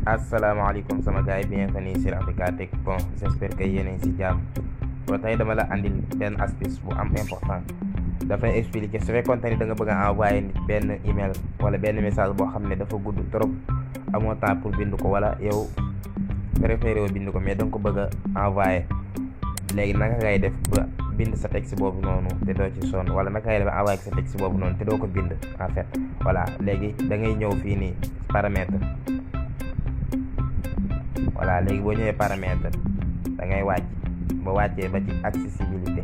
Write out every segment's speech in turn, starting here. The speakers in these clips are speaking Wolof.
Asalaamaaleykum sama gars yi bienvenue sur Africa Tech. Bon, j'espère que yéen a ngi si jàmm. Bon, tey dama la andil benn astuce bu am important. Dafay expliquer su fekkoon ni da nga bëgg a envoyer nit benn email wala benn message boo xam ne dafa gudd trop amoo temps pour bind ko, wala yow préféré woo bind ko mais da nga ko bëgg a envoyer. léegi naka ngay def ba bind sa texte boobu noonu te doo ci sonn, wala naka ngay def ba envoyer sa texte boobu noonu te doo ko bind en fait. Voilà, léegi da ngay ñëw fii nii paramètre. Voilà, léegi boo ñëwee paramètre da ngay wàcc ba wàccee ba ci accessibilité.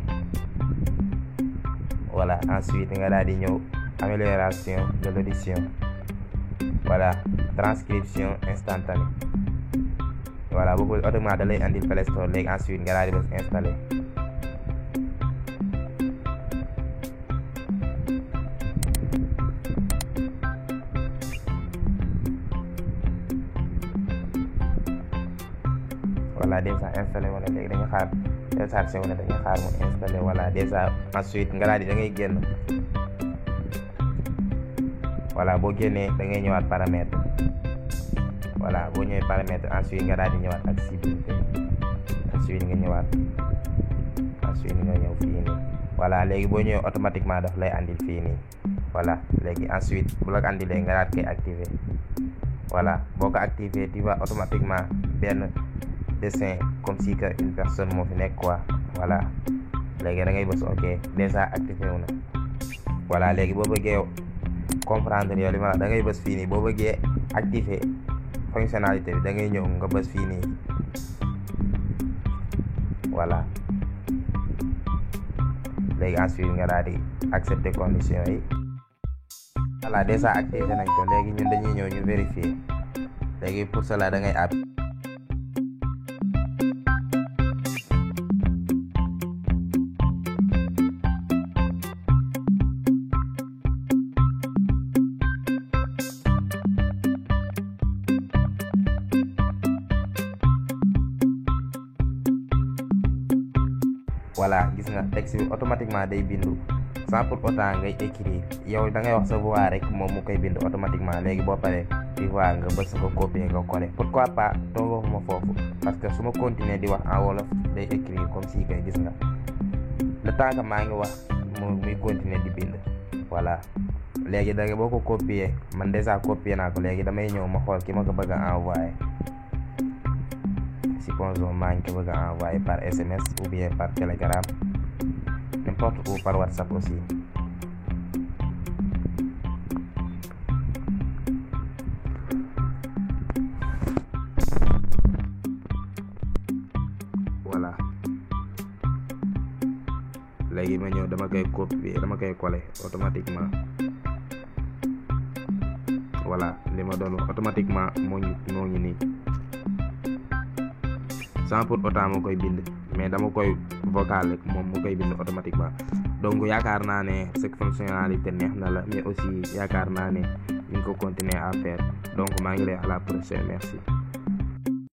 Voilà, ensuite nga daal di ñëw amélioration de l'audition. Voilà, transcription instantanée. Voilà, boobu automatiquement da lay andil Play Store. léegi ensuite nga daal di bës installer. Voilà, déjà installé wala léegi dañuy xaar téléchargé wala dañuy xaar mu installé. Voilà, déjà ensuite nga daal di da ngay génn. Voilà, boo génnee da ngay ñëwaat paramètre. Voilà, boo ñëwee paramètre ensuite nga daal di ñëwaat accessibilité. ensuite nga ñëwaat ensuite nga ñëw fii nii. Voilà, léegi boo ñëwee automatiquement daf lay andil fii nii. Voilà, léegi ensuite bu la ko andilee nga daal koy activer. Voilà, boo ko activer tu vas automatiquement benn dessin comme si que une personne moo fi nekk quoi. Voilà, léegi da ngay bës ok, déjà activé wu na. Voilà, léegi boo bëggee comprendre yow li ma da ngay bës fii nii. boo bëggee activer fonctionnalité bi da ngay ñëw nga bës fii nii. Voilà, léegi ensuite nga daal di accepter conditions yi. Voilà, déjà activé nañ ko. léegi ñun dañuy ñëw ñu vérifier. léegi pour cela da ngay app. Voilà, gis nga texte bi automatiquement day bindu sans pour autant ngay écrire. yow da ngay wax sa voix rek moom mu koy bind automatiquement. léegi boo paree tu vois nga bës ko copier nga coller. pourquoi pas tooguma foofu, parce que su ma continuer di wax en wolof day écrire comme si kay gis nga le temps que maa ngi wax muy continuer di bind. Voilà, léegi da nga boo ko copier, man déjà copier naa ko. léegi damay ñëw ma xool ki ma ko bëgg a envoyer. Supposons maa ngi ko bëgg a envoyer par SMS ou bien par Telegram, n'importe où, par WhatsApp aussi. Voilà, léegi ma ñëw dama koy copier, dama koy coller automatiquement. Voilà, li ma doon wax automatiquement moo ngi nii, sans pour autant moo koy bind, mais dama koy vocal rek moom mu koy bind automatiquement. donc yaakaar naa ne cette fonctionnalité neex na la, mais aussi yaakaar naa ne ñu ko continuer à faire. donc maa ngi lay à la prochaine, merci.